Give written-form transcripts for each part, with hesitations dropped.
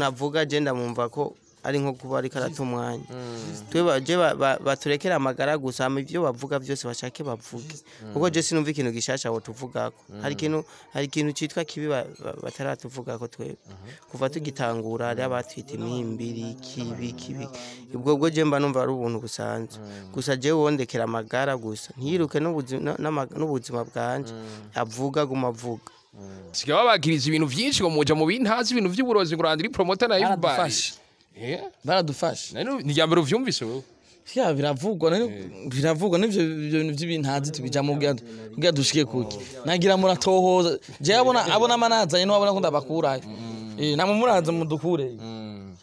Umuntu avuga je ndamwumva ko ari nko kuba ariko arata umwanya. Twe je baturekera amagara gusa, hama ivyo bavuga byose bashake bavuge, kuko je sinumva ikintu gishasha wo tuvugako. Hari ikintu citwa kibi bataratuvugako. Twebwe kuva tugitangura hari abatwita imihimbiri kibi kibi. Ubwo je mba numva ari ubuntu busanzwe gusa. Jewe wondekera amagara gusa, ntiyiruke n'ubuzima bwanje, avuga guma avuga. Sigaye babagiriza ibintu vyinshi ngo muja mu bintazi, ibintu vy'uburozi, ngo Landry Promoter na Yves Bari. Baradufashe. Baradufashe. None ni irya mbere uvyumvise wewe? Ya, biravugwa none, biravugwa n'ivyo, ivyo bintu vy'ibintazi tubijamo kugira dushike kuki. Nagira muratohoza. Je abona abona manazanye no abona ko ndabakurayo. Namwe muraza mudukure.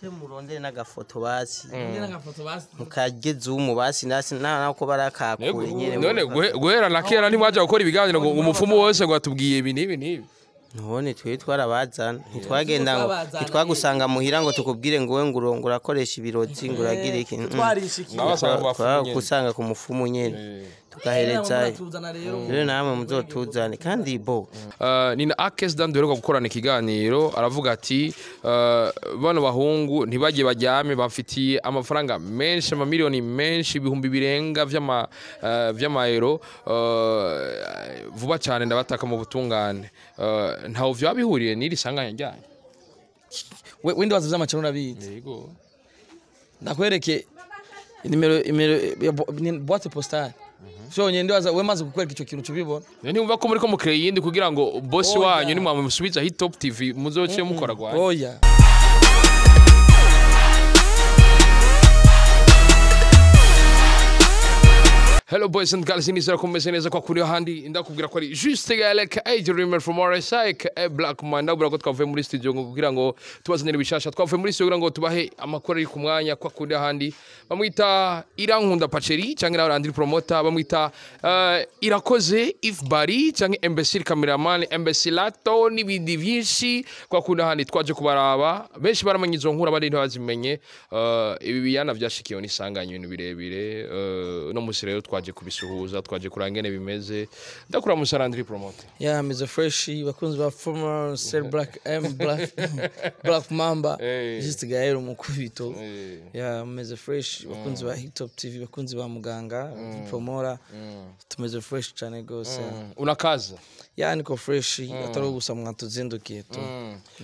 Je murondere n'agafoto basi, mukarye zumu basi, nasi nako barakakure nyene. None guhera na kera ntimwaja gukora ibiganiro ngo umupfumu wose ngo atubwiye ibi n'ibi n'ibi? None twe twarabazana, ntitwagenda ngo Twabazana. ntitwagusanga muhira ngo tukubwire ngo we ngo urakoresha ibirozi, ngo uragira iki. Twarishikiye. Mwabasanga ku bapfumu nyene. Twagusanga ku mufumu nyene, tugahereza. Tuzana rero. Rero namwe muzotuzane kandi bo. Ni na Akes Dan duheruka gukorana ikiganiro, aravuga ati bano bahungu ntibajye bajyame, bamfitiye amafaranga menshi, amamiliyoni menshi, ibihumbi birenga vy'amayero, vuba cyane ndabataka mu butungane. Ntaho vyaba bihuriye n'iri sanganya ryanyu? We windi wazo vy'amacano urabizi. Yego. Ndakwereke nimero ya ni boîte postale. Vyonyene ndibaza we maze kukwereka ico kintu cubibona. None ntiwumva ko muriko mukreye iyindi kugira ngo boss Oya. wanyu nimwamusubiza Hit Top TV muzoce mukora gwanyu? Oya. Hello boys and girls, nizera ko mumeze neza kwa kuri handi. Ndakubwira ko ari Juste Galek, a Dreamer from RSI, a Black Man. Ndakubwira ko twavuye muri studio ngo kugira ngo tubazanire ibishasha. Twavuye muri studio kugira ngo tubahe amakuru ari ku mwanya kwa kuri handi. Bamwita Irankunda Pacheri cyangwa nawe Landry Promoter, bamwita Irakoze If Bari cyangwa Imbecile Cameraman, Imbecilato n'ibindi byinshi. Kwa kuri handi twaje kubaraba. Benshi baramenye izo nkuru, abandi ntibazimenye. Ibi biyana vyashikiye n'isanganya, ibintu birebire. No musi rero twaje kubisuhuza, twaje kuranga ingene bimeze. Ndakura musa Landry Promoter. Yeah, Mr. Fresh, bakunzi ba former Sir Black M Black Black Mamba. Hey. Just Gael umukubito. Hey. Yeah, meze fresh, bakunzi ba Hit Top TV, bakunzi ba muganga, Promora. Tumeze fresh cyane gose. Unakaza. Yeah, niko fresh, atari gusa mwatuzindukiye tu.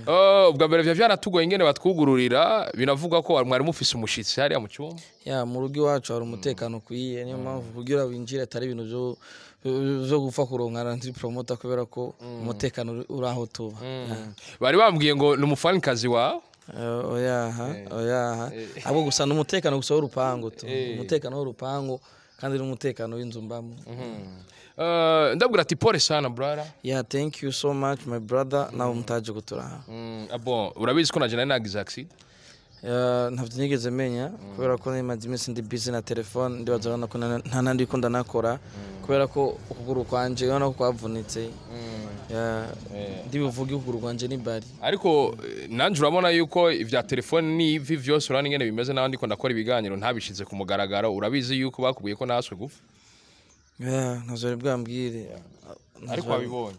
Oh, ubwa mbere vya vyanatugoye ingene batwugururira, binavuga ko mwari mufise umushitsi hariya mu cyumba. Yeah, mu rugo iwacu hari umutekano ukwiye, niyo mpamvu kugira winjire atari ibintu byo gupfa kuronka Landry Promoter, kubera ko umutekano uri aho tuba. Yeah. Bari bambwiye ngo ni umufanikazi wawe. Oya, oya, ahubwo gusa ni umutekano gusa w'urupangu tu, umutekano w'urupangu kandi n'umutekano w'inzu mbamo. Ndabwira ati pole sana, brother. Yeah, thank you so much, my brother. Nawe mutaje guturaha. Ah bon, urabizi ko naje nari nagize accident? Ntabyo nigeze menya, kubera ko nimaze iminsi ndi busy na telefone. Ndibaza urabona ko nta nandi ko ndanakora, kubera ko ukuguru kwanje urabona ko kwavunitse. Yeah, ndibuvuge ukuguru kwanje ni bari. Ariko nanje urabona yuko ivya telefone n'ivi vyose, urabona ingene bimeze, naho ndiko ndakora ibiganiro ntabishize ku mugaragaro. Urabizi yuko bakubwiye ko naswe gupfa? Yeah, ntavyo bari bwambwire. Ariko wabibonye?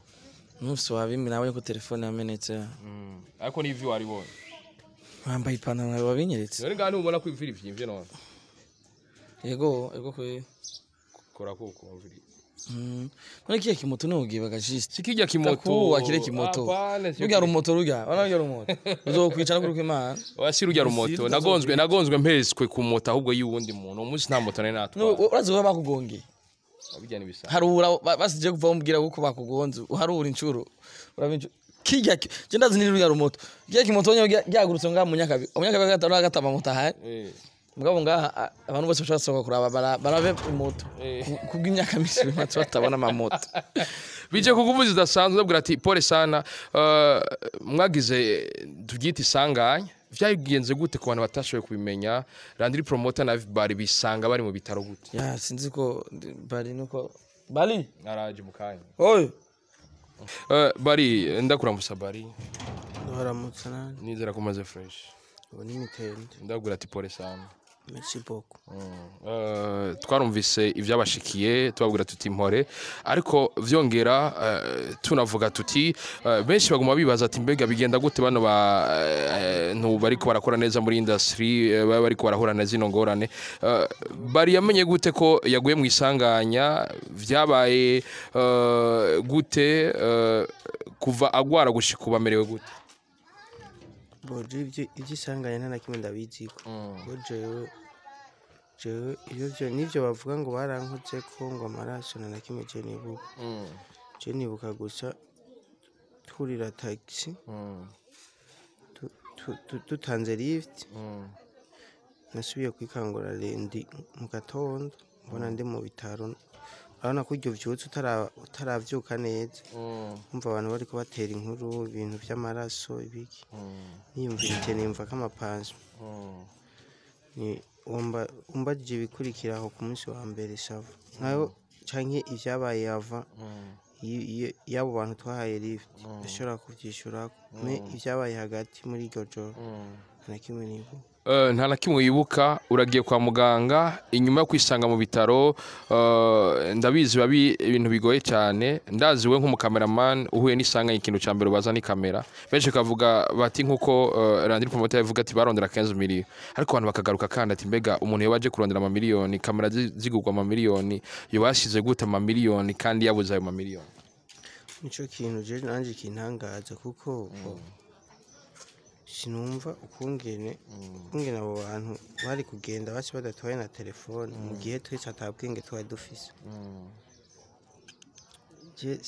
Umunsi wabimwe nabonye ko telefone yamenetse. Ariko n'ivi waribonye? Wambaye ipantaro nkawe wabinyeretse. None ngaha ntubona ko ivi rivyimvye none? Yego kwe. Kora kuko mviri. None kiya kimoto niho ugiye bagajiste? Si kirya kimoto. Takuwa kile kimoto. Apana, si. Rurya rumoto, rurya. Wana rurya rumoto. Uzokwicara kuri Imana. Oya, si rurya rumoto. Nagonzwe mpeswe ku moto ahubwo y'uwundi muntu. Uwo munsi nta moto nari natwaye. Urazi ko bakugongeye. Bijya n'ibisa. Harura basije kuva umbwira kuko bakugonze. Uharura incuro. Uraba incuro. Kirya je ndazi ni rurya rumoto. Kirya kimoto nyo ryagurutse ngaha mu Nyakabi. Umunyakabi gatanu gatama moto ahari. Mugabo ngaha abantu bose bashobora gusohoka kuraba barabe imoto. Kubw'imyaka myinshi bimaze batabona amamoto. Bije ku nguvu zidasanzwe. Ndabwira ati pole sana. Mwagize tubyite isanganya, vyagenze gute ku bantu batashoboye kubimenya? Landry Promoter na Bari bisanga bari mu bitaro gute? Ya, sinzi ko bari nuko bari. Naraje mu kanya. Oyo. Bari, ndakuramusa Bari. Baramutse nani. Nizera ko umaze fresh. Ubu ni mitende. Ndabwira ati pole sana. Merci beaucoup. Twarumvise ivyabashikiye, tubabwira tuti impore, ariko vyongera tunavuga tuti benshi baguma bibaza ati mbega bigenda gute bano bantu bariko barakora neza muri industry, baba bariko barahura na zino ngorane? Bari yamenye gute ko yaguye mu isanganya? Vyabaye gute? Kuva agwara gushika ubu amerewe gute? Bon, je ivy'isanganya nta na kimwe ndabiziko. Bo jewe ivyo vyo nivyo bavuga ngo barankozeko ngo amaraso, nta na kimwe je nibuka. Je nibuka gusa turira taxi, dutanze lift. Nasubiye kwikangura rendi mu gatondo, mbona ndi mu bitaro. Urabona ko iryo vyutse utaravyuka neza, umva abantu bariko batera inkuru, ibintu vy'amaraso, ibiki. Niyumvira nimva ko amapanso ni umbajije ibikurikira aho ku munsi wa mbere, ça va nkayo canke ivyabaye ava y'abo bantu twahaye lift, ndashobora kuvyishurako, mais ivyabaye hagati muri iryo joro nta na kimwe nibuka. Nta na kimwe wibuka. Uragiye kwa muganga inyuma yo kwisanga mu bitaro. Ndabizi biba ibintu bigoye cyane. Ndazi we nk'umukameraman uhuye n'isanganya, ikintu cya mbere ubaza ni kamera. Benshi bakavuga bati nkuko Landry Promoter yavuga ati barondera 15 miliyoni, ariko abantu bakagaruka kandi ati mbega umuntu yoba aje kurondera amamiliyoni, kamera zigurwa amamiliyoni, yoba yashize gute amamiliyoni kandi yabuze ayo mamiliyoni? Nico kintu je nanje kintangaza, kuko sinumva ukungene abo bantu bari kugenda basi badatwaye na telefone, mu gihe twese ata bwenge twari dufise. Je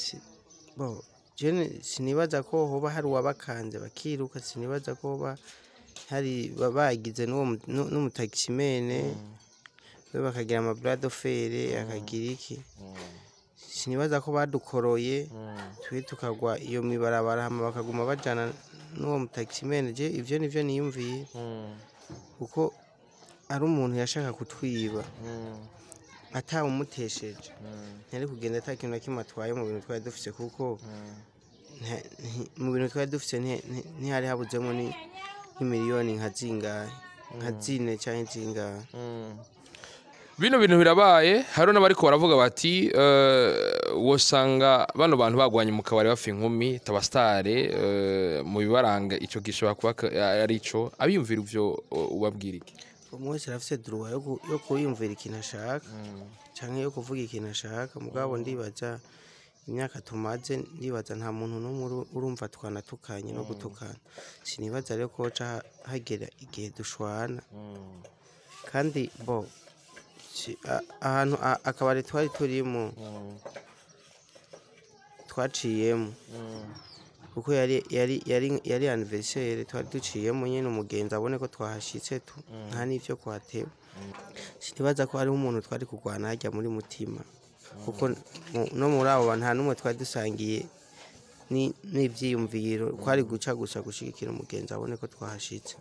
bon, je sinibaza ko hoba hari uwabakanze bakiruka, sinibaza ko hoba hari bagize n'uwo n'umutaximene we bakagira ama bras de fer, akagira iki. Sinibaza ko badukoroye twe tukagwa iyo mibarabara, hama bakaguma bajana n'uwo mutaximene. Je ivyo nivyo niyumviye, kuko ari umuntu yashaka kutwiba atawumutesheje, ntiyari kugenda ata kintu na kimwe atwaye mu bintu twari dufise, kuko mu bintu twari dufise ntihari habuzemo nk'imiliyoni nka zingahe, nka zine canke zingahe. Bino bintu birabaye, hariho n'abariko baravuga bati wosanga bano bantu bagwanye mu kabari bafa inkumi tabastare, mu bibaranga ico gishobora kuba ari ico abiyumvira. Ivyo ubabwira iki? Umwe wese arafise droit yo kwiyumvira ikintu ashaka canke yo kuvuga ikintu ashaka. Mugabo ndibaza imyaka tumaze, ndibaza nta muntu n'umwe urumva twanatukanye no gutukana. Sinibaza rero ko hoca hagera igihe dushwana. Kandi bo ahantu akabari twari turimo twaciyemo, kuko yari anniversaire, twari duciyemo nyene umugenzi abone ko twahashitse tu, nta n'ivyo kuhateba. Sinibaza ko hariho umuntu twari kurwana harya muri mutima, kuko no muri abo bantu nta n'umwe twari dusangiye n'ivyiyumviro. Kwari guca gusa gushigikira umugenzi abone ko twahashitse,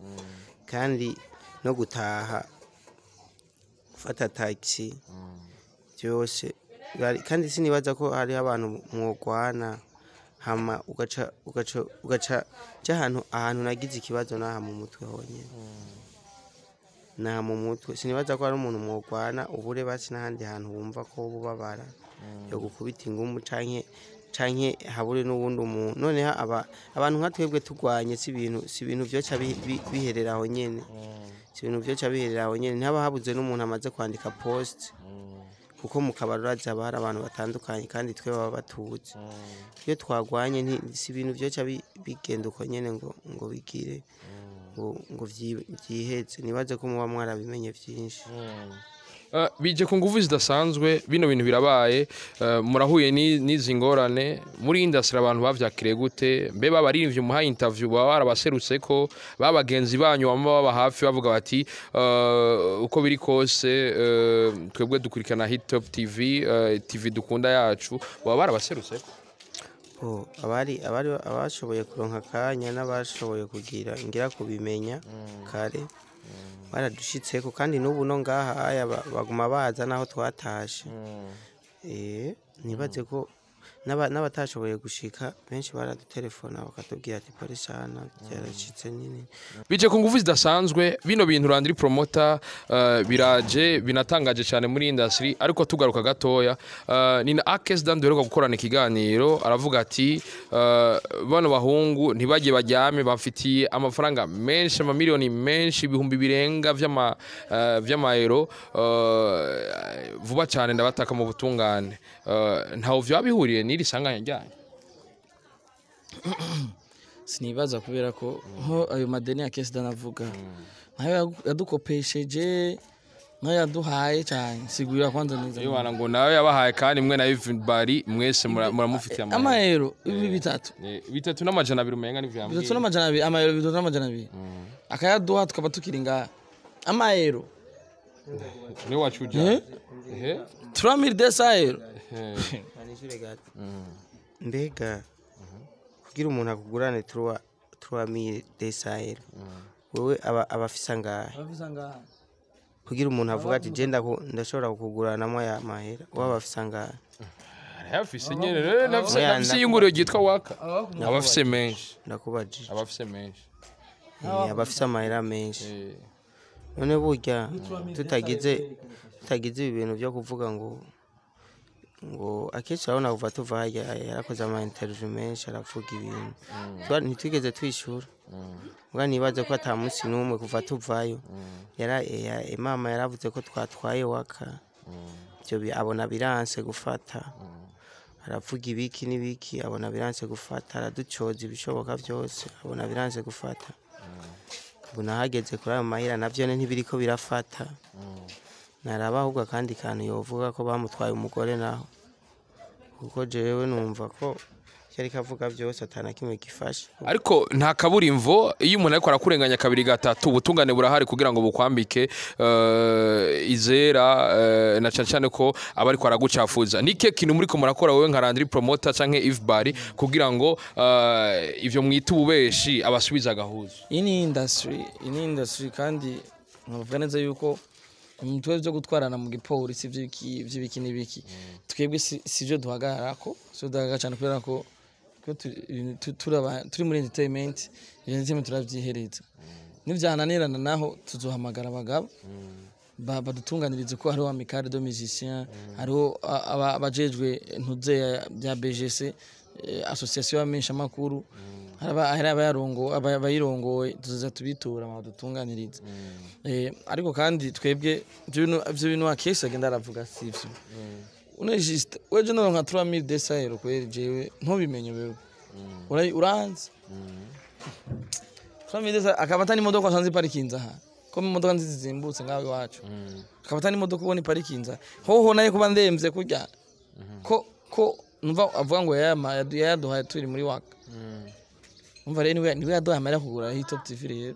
kandi no gutaha gufata taxi byose kandi sinibaza ko hariho abantu mwogwana hama ugaca ja ahantu nagize ikibazo naha mu mutwe honyene, naha mu mutwe. Sinibaza ko hari umuntu mwogwana ubure basi n'ahandi hantu wumva ko bubabara yo gukubita ingumu, canke habure n'uwundi umuntu. Noneho abantu nka twebwe turwanye, si ibintu vyoca biherera aho nyene, si ibintu vyoca biherera aho nyene. Ntihaba habuze n'umuntu amaze kwandika post, kuko mu kabari urazi haba hari abantu batandukanye, kandi twe baba batuzi iyo twagwanye. Si ibintu vyoca bigenda uko nyene ngo bigire ngo vyiheze. Nibaze ko muba mwarabimenye vyinshi. Bije ku nguvu zidasanzwe. Bino bintu birabaye, murahuye n'izi ngorane muri industry. Abantu bavyakiriye gute? Mbe babaririmbye umuhaye interview baba barabaserutse ko ba bagenzi banyu bama baba hafi bavuga bati uko biri kose, twebwe dukurikirana Hit Top TV, TV dukunda yacu, baba barabaserutse? Oh, abari abashoboye kuronka akanya n'abashoboye kugira ngira kubimenya kare baradushitseko, kandi n'ubu no ngaha aya baguma baza naho twatashe. Nibaze ko N'abatashoboye gushika benshi baradutelefona bakatubwira ati pole sana, byaracitse nyine. Bije ku nguvu zidasanzwe bino bintu. Landry Promoter, biraje binatangaje cyane muri industry. Ariko tugaruka gatoya, ni na Akes Dan duheruka gukorana ikiganiro, aravuga ati bano bahungu ntibagiye bajyame, bamfitiye amafaranga menshi, amamiliyoni menshi, ibihumbi birenga vy'amayero, vuba cyane ndabataka mu butungane. Ntaho vyaba bihuriye n'iri sanganya ryanyu? Sinibaza, kubera ko nko ayo madeni ya Kesi danavuga nayo yadukopesheje, nayo yaduhaye cyane, sigurira kwanza neza. Yohana ngo nawe yabahaye, kandi mwe na Everybody mwese muramufitiye amahera. Amayero 3000. 3200 umenga nivyo yambwiye. 3200, amayero 3200 akayaduha, tukaba tukiri ngaha, amayero. Niwe wacuja ehe. 3200 euro. Anishure gato. Mbega kugira umuntu akugurane 3200, wewe aba afise angahe? Kugira umuntu avuga ati je ndashobora kukuguranamo aya mahera, wowe aba afise angahe? Arayafise nyene rero, nafise Oya, nafise iyunguriro ryitwa Waka, aba afise menshi. Ndakubajije. Aba afise menshi. Aba afise amahera menshi. None burya tutagize ibi bintu byo kuvuga ngo akenshi urabona kuva tuva harya yarakoze ama interview menshi, aravuga ibintu. Ntitwigeze twishura. Mbwa nibaze ko ata munsi n'umwe kuva tuvayo yara mama yaravuze ko twatwaye Waka. Ibyo abona biranse gufata, aravuga ibiki n'ibiki, abona biranse gufata, araducoza ibishoboka byose, abona biranse gufata. Ubu nahageze kuri ayo mahera navyo ntibiriko birafata. Naraba ahubwo akandi kantu yovuga ko bamutwaye umugore naho, kuko jewe numva ko icyo ariko avuga byose atana kimwe gifashe. Ariko nta kaburimvo, iyo umuntu ariko arakurenganya kabiri gatatu, ubutungane burahari kugira ngo bukwambike izera, na cyane cyane ko aba ariko aragucafuza. Nike kintu muriko murakora wowe nka Landry Promoter canke Yves Bari kugira ngo ivyo mwita ububeshi abasubiza agahuzu? Iyi ni industry, iyi ni industry, kandi nkavuga neza yuko imitwe byo gutwarana mu gipolisi by'ibiki by'ibiki n'ibiki, twebwe si byo duhagararako, si byo duhagarara cyane, kubera ko turi muri entertainment. Entertainment turavyihereza, nivyananirana naho tuzohamagara abagabo badutunganirize, ko hariho amicale de musiciens, hariho abajejwe ntuze bya BGC, association y'abamenyesha makuru, hari abayirongoye, tuzoza tubitura badutunganirize. Ariko kandi twebwe ivyo bintu akesi agenda aravuga sivyo. Une juste weje noronka 3200 euro kweri, jewe ntubimenye wewe. Uranzi 3200 akaba atari imodoka wasanze iparikinze aha, ko imodoka nziza zizimbutse ngaho iwacu, akaba atari imodoka ubona iparikinze hoho, nayo kuba ndemvye kurya ko numva avuga ngo yayaduhaye turi muri Waka. Umva rero, niwe yaduhaye amahera kugura Hit TV rero.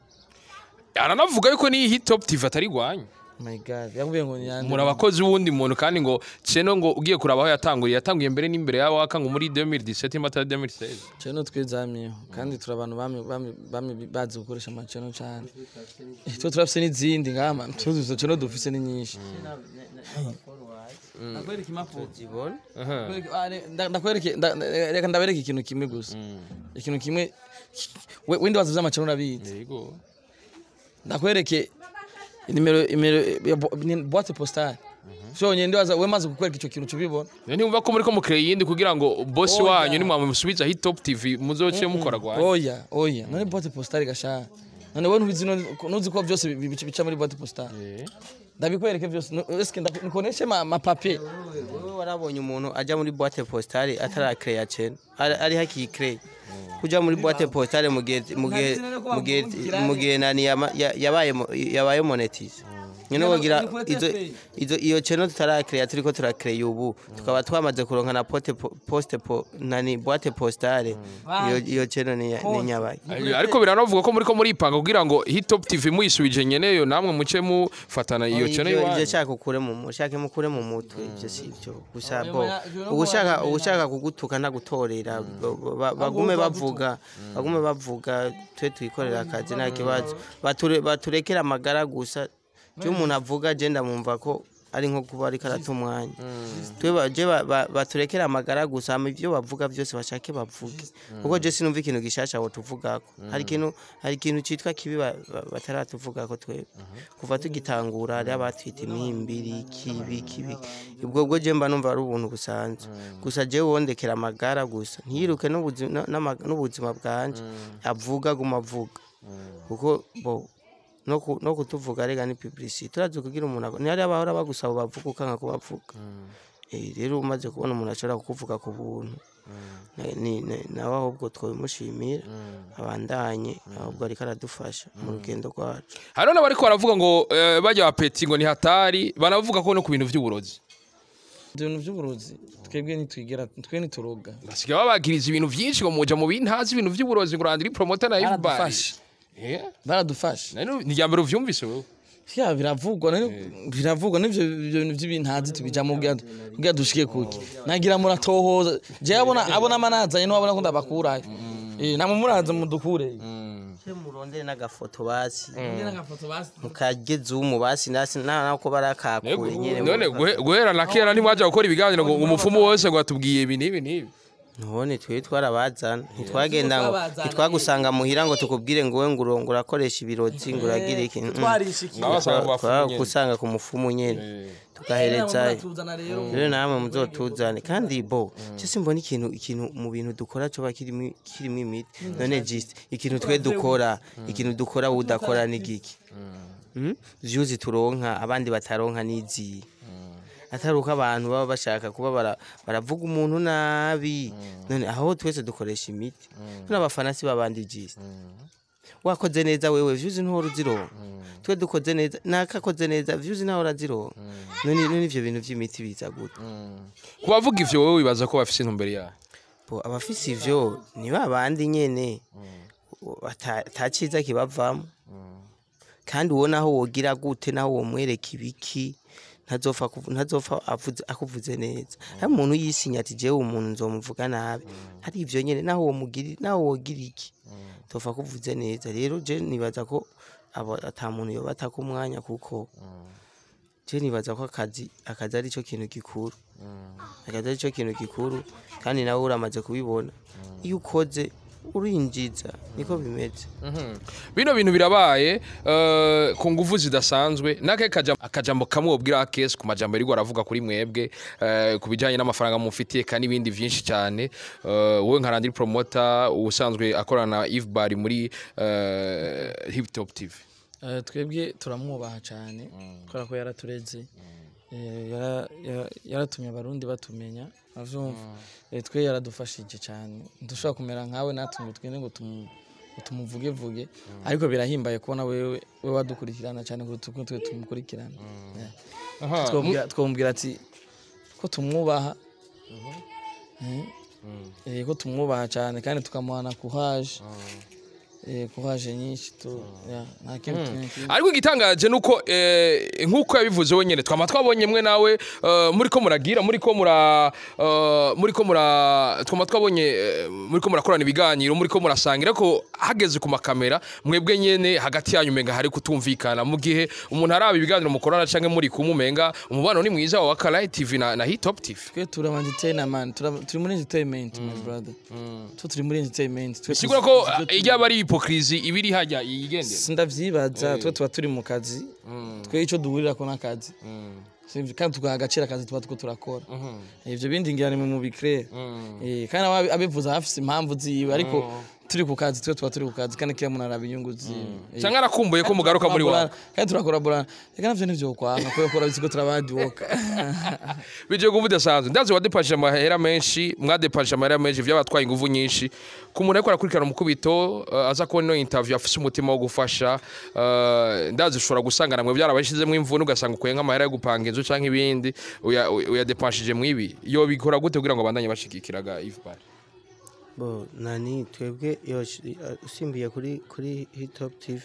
Aranavuga yuko ni Hit Top TV atari gwanyu. My God, yakubwiye ngo ni yande? Muri abakozi b'uwundi muntu, kandi ngo ceno ngo ugiye kuraba aho yatanguriye, yatanguye mbere n'imbere ya Waka, ngo muri 2017 mata 2016. Ceno twezamyeho, kandi turi abantu bamwe bazi gukoresha amaceno cyane. Twe turafise n'izindi ngama, tuzi ceno dufise ni nyinshi. Ndakwereka impapuro. Zibona. Ndakwereke, reka ndabereke ikintu kimwe gusa, ikintu kimwe. Wenda wazi vy'amaceno urabizi. Yego. Ndakwereke nimero ya ni boîte postale vyonyene, ndibaza we maze kukwereka ico kintu cubibona. None ntiwumva ko muri ko mukreye iyindi kugira ngo boss Oya. wanyu nimwamusubiza Hit Top TV muzoce mukora gwanyu? Oya, oya, none boîte postale gasha, none we ntubizi, ntuzi ko byose bica muri boîte postale? Ndabikwereke byose. Eske nikoneshe ma papier? Wewe warabonye umuntu aja muri boîte postale atarakeya cene ari hakikireye kuja muri boîte postale mu gihe nani yabaye monetize nyene wogira izo iyo channel tutarakeya, turiko turakeya ubu, tukaba twamaze kuronka na pote poste po, nani, boîte postale, iyo channel ni nyabaye. Ariko biranavuga ko muri ko muripanga kugira ngo Hit Top TV muyisubije nyeneyo, namwe muce mufatana iyo channel Ivyo iwanyu. Shaka ukure mu shake mukure mu mutwe, ivyo si ivyo gusa. Oya, Bo ivyo no ugushaka kugutuka ntagutorera, bagume bavuga, bagume bavuga, twe twikorera akazi nta kibazo. Baturekera amagara gusa. Cyo umuntu avuga je ndamwumva ko ari nko kuba ariko arata umwanya. Twe je baturekera amagara gusa, hama ivyo bavuga byose bashake bavuge, kuko je sinumva ikintu gishasha tuvugako. Hari ikintu citwa kibi bataratuvugako. Twebwe kuva tugitangura hari abatwita imihimbiri kibi kibi. Ubwo bwo je mba numva ari ubuntu busanzwe gusa. Jewe wondekera amagara gusa, ntiyiruke n'ubuzima bwanje. Avuga, guma avuga, kuko bo no kutuvuga rega ni publicity. Turazi kugira umuntu ntihari abahora bagusaba bavuga ukanga kubavuga. Rero umaze kubona umuntu ashobora kukuvuga ku buntu, nawe ahubwo twobimushimira, abandanye ahubwo, ariko aradufasha mu rugendo rwacu. Hariho n'abariko baravuga ngo bajya bapeti ngo ni hatari, banavuga ko no ku bintu vy'uburozi. Ibintu by'uburozi, twebwe ntitwigera, twe ntituroga. Basigaye babagiriza ibintu vyinshi ngo muja mu bintazi, ibintu vy'uburozi, ngo Landry Promoter na Yves Bari. Baradufasha. Baradufasha. Nari ni irya mbere uvyumvise wewe? Ya, biravugwa none, biravugwa n'ivyo, ibyo bintu by'ibintazi tubijamo kugira dushike kuki nagira muratohoza. Je abona abona amanazanye no abona ko ndabakurayo, namwe muraza mudukure. Murondere n'agafoto basi, mukarye zumu basi nasi nako barakakure nyene. None guhera na kera ntimwaja gukora ibiganiro ngo umupfumu wose ngo atubwiye ibi n'ibi n'ibi? None twe twarabazana, ntitwagenda ngo Twabazana. Ntitwagusanga muhira ngo tukubwire ngo we ngo urakoresha ibirozi, ngo uragira iki. Twarishikiye. Mwabasanga ku bapfumu nyene. Twagusanga ku mufumu nyene, tugaherezayo. Tuzana rero. Rero namwe muzotuzane kandi bo cyo simbona ikintu mu bintu dukora cyo kirimo imiti. None just ikintu twe dukora, ikintu dukora wowe udakora ni giki? Views turonka abandi bataronka niziye, atari uko abantu baba bashaka kuba baravuga umuntu nabi. None aho twese dukoresha imiti, none abafana si babandi? Just wakoze neza wewe, views ntuhora uzironka. Twe dukoze neza, nakakoze neza, views ntahora azironka. None ivyo bintu vy'imiti biza gute? Ku bavuga ivyo, wowe wibaza ko bafise intumbero yayo? Bo abafise ivyo ni babandi nyene ata ciza kibavamo. Kandi uwo naho wogira gute, naho womwereka ibiki, ntazopfa akuvuze neza. Hari umuntu yisinya ati jewe umuntu nzomuvuga nabi, ari ivyo nyene, naho womugiri, naho wogira iki, topfa akuvuze neza. Rero je nibaza ko abo ata muntu yoba ataka umwanya, kuko je nibaza ko akazi ari cyo kintu gikuru, akazi ari cyo kintu gikuru. Kandi nawe uramaze kubibona, iyo ukoze urinjiza, niko bimeze. Bino bintu birabaye ku nguvu zidasanzwe. Nake akajambo kamwe wobwira Akes ku majambo ariko aravuga kuri mwebwe, ku bijanye n'amafaranga mufitiye kandi n'ibindi vyinshi cyane, wowe nka Landry Promoter usanzwe akorana na Yves Bari muri Hip Top TV? Twebwe turamwubaha cyane kubera ko yaratureze. Yaratumye abarundi batumenya, avyumva. Twe yaradufashije cyane, ndushobora kumera nkawe natwe ngo twende ngo tumuvugevuge, ariko birahimbaye kubona wewe we wadukurikirana cyane kuruta uko twe tumukurikirana. Yeah. Twamubwira ati ko tumwubaha, ko tumwubaha cyane kandi tukamuhana courage, courage nyinshi tu, yeah, nta kindi Ariko igitangaje nuko nkuko yabivuze wenyene, twama twabonye mwe nawe muriko muragira muriko mura muriko mura twama twabonye muriko murakorana ibiganiro, muriko murasangira, ko hageze ku makamera mwebwe nyene hagati yanyu umenga hari kutumvikana, mu gihe umuntu araba ibiganiro mukorana canke muri kumwe umenga umubano ni mwiza wa Wakalight TV na Hit Top TV. Twe turaba entertainer man, turi muri entertainment, my brother, twe turi muri entertainment. Twe Sigura ko ijya ari hypocrisie ibiri hajya yigendera. Sindavyibaza, twe tuba turi mu kazi, twe ico duhurira ko n'akazi. Sivyo? Kandi tugaha agaciro akazi tuba turiko turakora. Ivyo bindi ngira ni mu bicrere. Kandi abivuze afise impamvu ziwe, ariko turi ku kazi, twe tuba turi ku kazi, kandi kila muntu araba inyungu ziwe. Canke arakumbuye ko mugaruka muri wa Kandi turakoraborana reka, navyo nivyo kwanga kubera ko urabizi ko turabaduwoka. Bije kuvuga udasanzwe, ndazi wadepashije amahera menshi, mwadepashije amahera menshi, vyabatwaye inguvu nyinshi. Ku muntu ariko arakurikirana umukubito, aza kubona ino interview afise umutima wo gufasha, ndazi ushobora gusanga namwe byarabashizemo imvune, ugasanga ukuye nk'amahera yo gupanga inzu canke ibindi uyadepanshije mwibi, yo bikora gute kugira ngo abandanye bashigikiraga Yves Bar? Bo nani, twebwe iyo usimbiye kuri Hit Top TV,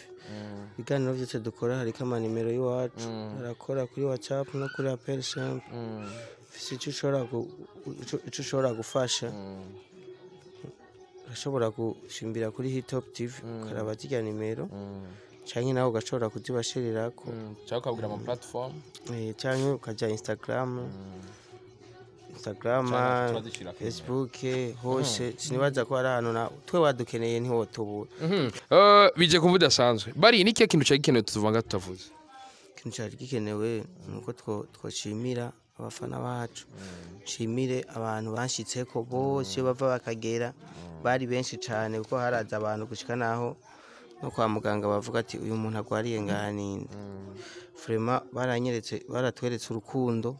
ibiganiro byose dukora hariko amanimero y'iwacu, arakora kuri WhatsApp no kuri appel simple. Ufise ico ushobora gufasha, urashobora gusimbira kuri Hit Top TV ukaraba zirya nimero. Canke nawe ugashobora kuzibashirirako. Cyangwa ukabwira ama platform. Canke ukaja Instagram, Instagram, Canke turazishira kuri Facebook, hose. Sinibaza ko hari ahantu na twe wadukeneye ntiwotubura. Bije kumva udasanzwe bari ni kihe kintu cyari gikenewe tuvanga tutavuze? Ikintu cyari gikenewe ni uko twoshimira abafana bacu, nshimire abantu banshitseko bose iyo bava bakagera, bari benshi cane, kuko haraza abantu gushika naho no kwa muganga bavuga ati: "Uyu muntu agwariye ngaha ninde?" Vraiment baranyeretse, baratweretse urukundo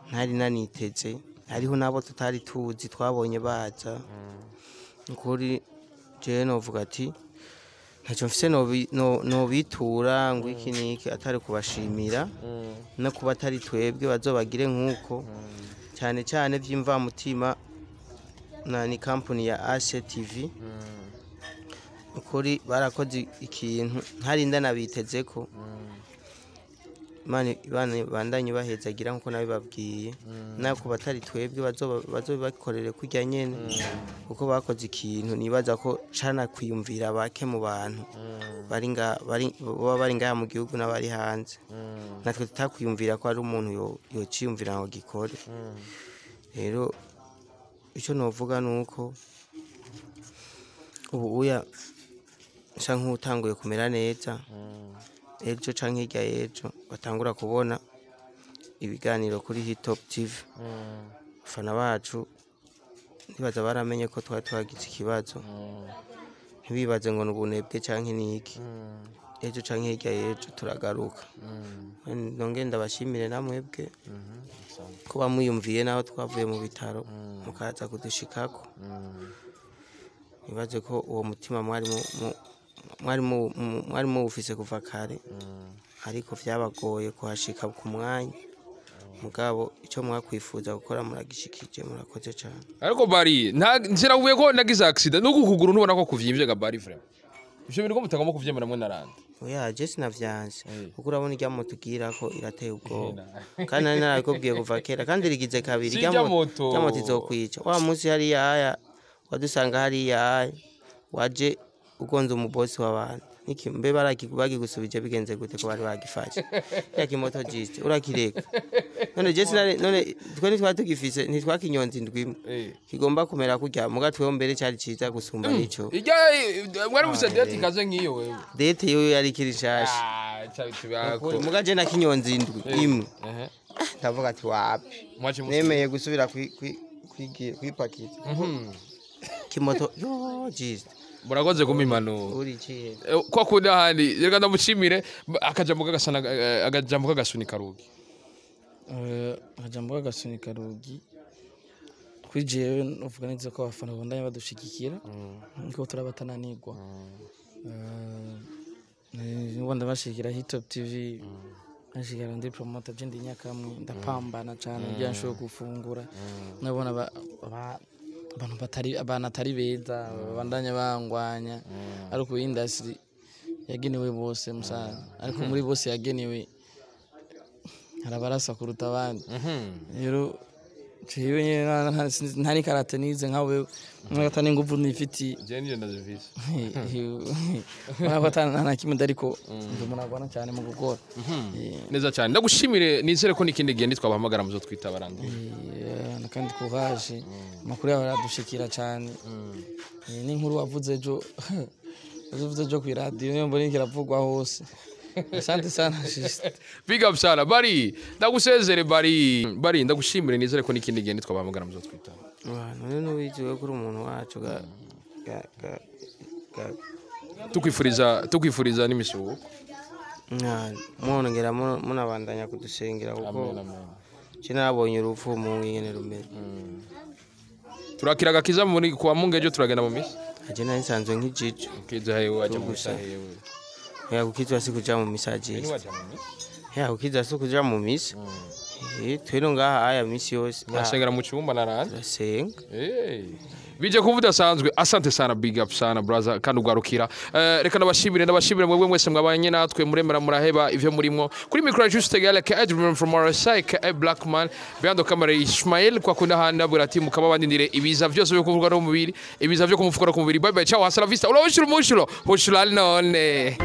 ntari naniteze. Hariho n'abo tutari tuzi twabonye baza. Ukuri jewe novuga ati ntacyo mfise nobitura ngo iki niki atari kubashimira, no kuba atari twebwe bazobagire nk'uko, cyane cyane by'imvamutima na ni kampani ya ACTV. Ukuri barakoze ikintu ntari ndanabiteze ko. Imana Imana bandanye bahezagira nkuko nabibabwiye, nako batari twebwe bazobakorere kurya nyene, kuko bakoze ikintu nibaza ko cana kwiyumvira bake mu bantu bari nga bari baba bari ngaha mu gihugu n'abari hanze, natwe tutakwiyumvira ko ari umuntu yociyumvira ngo gikore. Rero icyo novuga ni uko ubu uya nsa nk'utanguye kumera neza, ejo canke hirya y'ejo batangura kubona ibiganiro kuri Hitop TV. Abafana bacu ntibaza baramenye ko twari twagize ikibazo, ntibibaze ngo ni ubunebwe canke niki. Ejo canke hirya y'ejo turagaruka. Nongere ndabashimire namwebwe ko bamwiyumviye naho twavuye mu bitaro mukaza kudushikako. Nibaze ko uwo mutima mwari muwufise kuva kare, ariko vyabagoye kuhashika ku mwanya. Mugabo icyo mwakwifuza gukora muragishikije, murakoze cyane. Ariko bari nta nziravuye ko nagize accident nuko kuguru ntubona ko kuvyimbye ga bari. Vraiment ivyo bintu ko mutagomba kuvyemera mwe narandi. Oya, je sinavyanse, kuko urabona irya moto ugira ko irateye ubwoba, kandi nari narabikubwiye kuva kera, kandi rigize kabiri. Si irya irya moto. Irya moto izokwica. Wa munsi hariya haya wadusanga hariya haya waje ugonze umubosi w'abantu. Niki mbe bagigusubije bigenze gute ko bari bagifashe ya kimoto? Juste urakireka. None je sinari, none twe ntitwari tugifise, ntitwakinyonza indwi imwe kigomba kumera kurya muga tweho mbere cyari ciza gusumba nico. Irya mwari mufise date ikaze nk'iyo wewe. Date yoyo yari ikiri nshasha. Ah, cyabi tubako. Muga je nakinyonza indwi imwe, Ehe. ndavuga ati wapi. Mwaje musi. Nemeye gusubira kwipakiza kimoto yo juste. Murakoze kumpa impanuro. Uri ikihe? Kwa kundi ahandi reka ndamushimire akajambo kagasana, akajambo kagasunika rugi. Akajambo kagasunika rugi kuri jewe, uvuga neza ko abafana babandanya badushigikira niko turabatananirwa. Nubu ndabashigikira Hitop TV, nashigikira ndi promoter, je ndi nyakamwe, ndapambana cane kugira nshobore gufungura. Nabona abantu batari, abantu atari beza babandanya bangwanya, ariko industry yagenewe bose musaza, ariko muri bose yagenewe hari abarasa kuruta abandi. Rero jewe nyene nta n'ikarate nize nka wewe, ata n'inguvu nifitiye. Je niyo ndazivise. Ubona ko ata nta na kimwe, ariko ndi umuntu agwana cyane mu gukora. Neza cyane, ndagushimire. Nizere ko n'ikindi gihe nitwabahamagara muzo twita barandi. Kandi courage, amakuru yawe aradushikira cyane. N'inkuru wavuze ejo, wavuze ejo kw'iradiyo, niyo mbona iravugwa hose. Asante sana, Juste. Big up sana bari, ndagusezere bari, bari ndagushimire. Nizere ko n'ikindi gihe nitwabahamagara muzo twita. Wa, none nubizi we kuri umuntu wacu ga ga ga ga. Tukwifuriza n'imisuhuko. Mwongera munabandanya kudusengera, kuko je narabonye urupfu mu ngene rumeze. Turakira agakiza muri kwa Mungu, ejo turagenda mu misa. Aje nari nsanzwe nk'ijijo. Ukiza hewe, waje mu misa hewe? Ya, gukizwa si kuja mu misa, Juste. Waje mu misa. Ya, gukizwa si kuja mu misa. Twino ngaha aya misi yose. Murasengera mu cyumba narandi. Turasenga. Hey. Bije kuvuga udasanzwe. Asante sana, big up sana brother, kandi ugarukira. Reka ndabashimire mwebwe mwese mwabanye natwe, muremera muraheba ivyo murimwo. Kuri micro Juste Gale ka Edwin from RSI ka A Black Man, behind the camera Ismail, kwa kunda handa bura ati mukaba bandindire ibiza vyose byo kuvugwa no mubiri, ibiza vyo kumufukura ku mubiri. Bye bye, ciao, hasta la vista. Ula ushuru mushuro. Ushura none.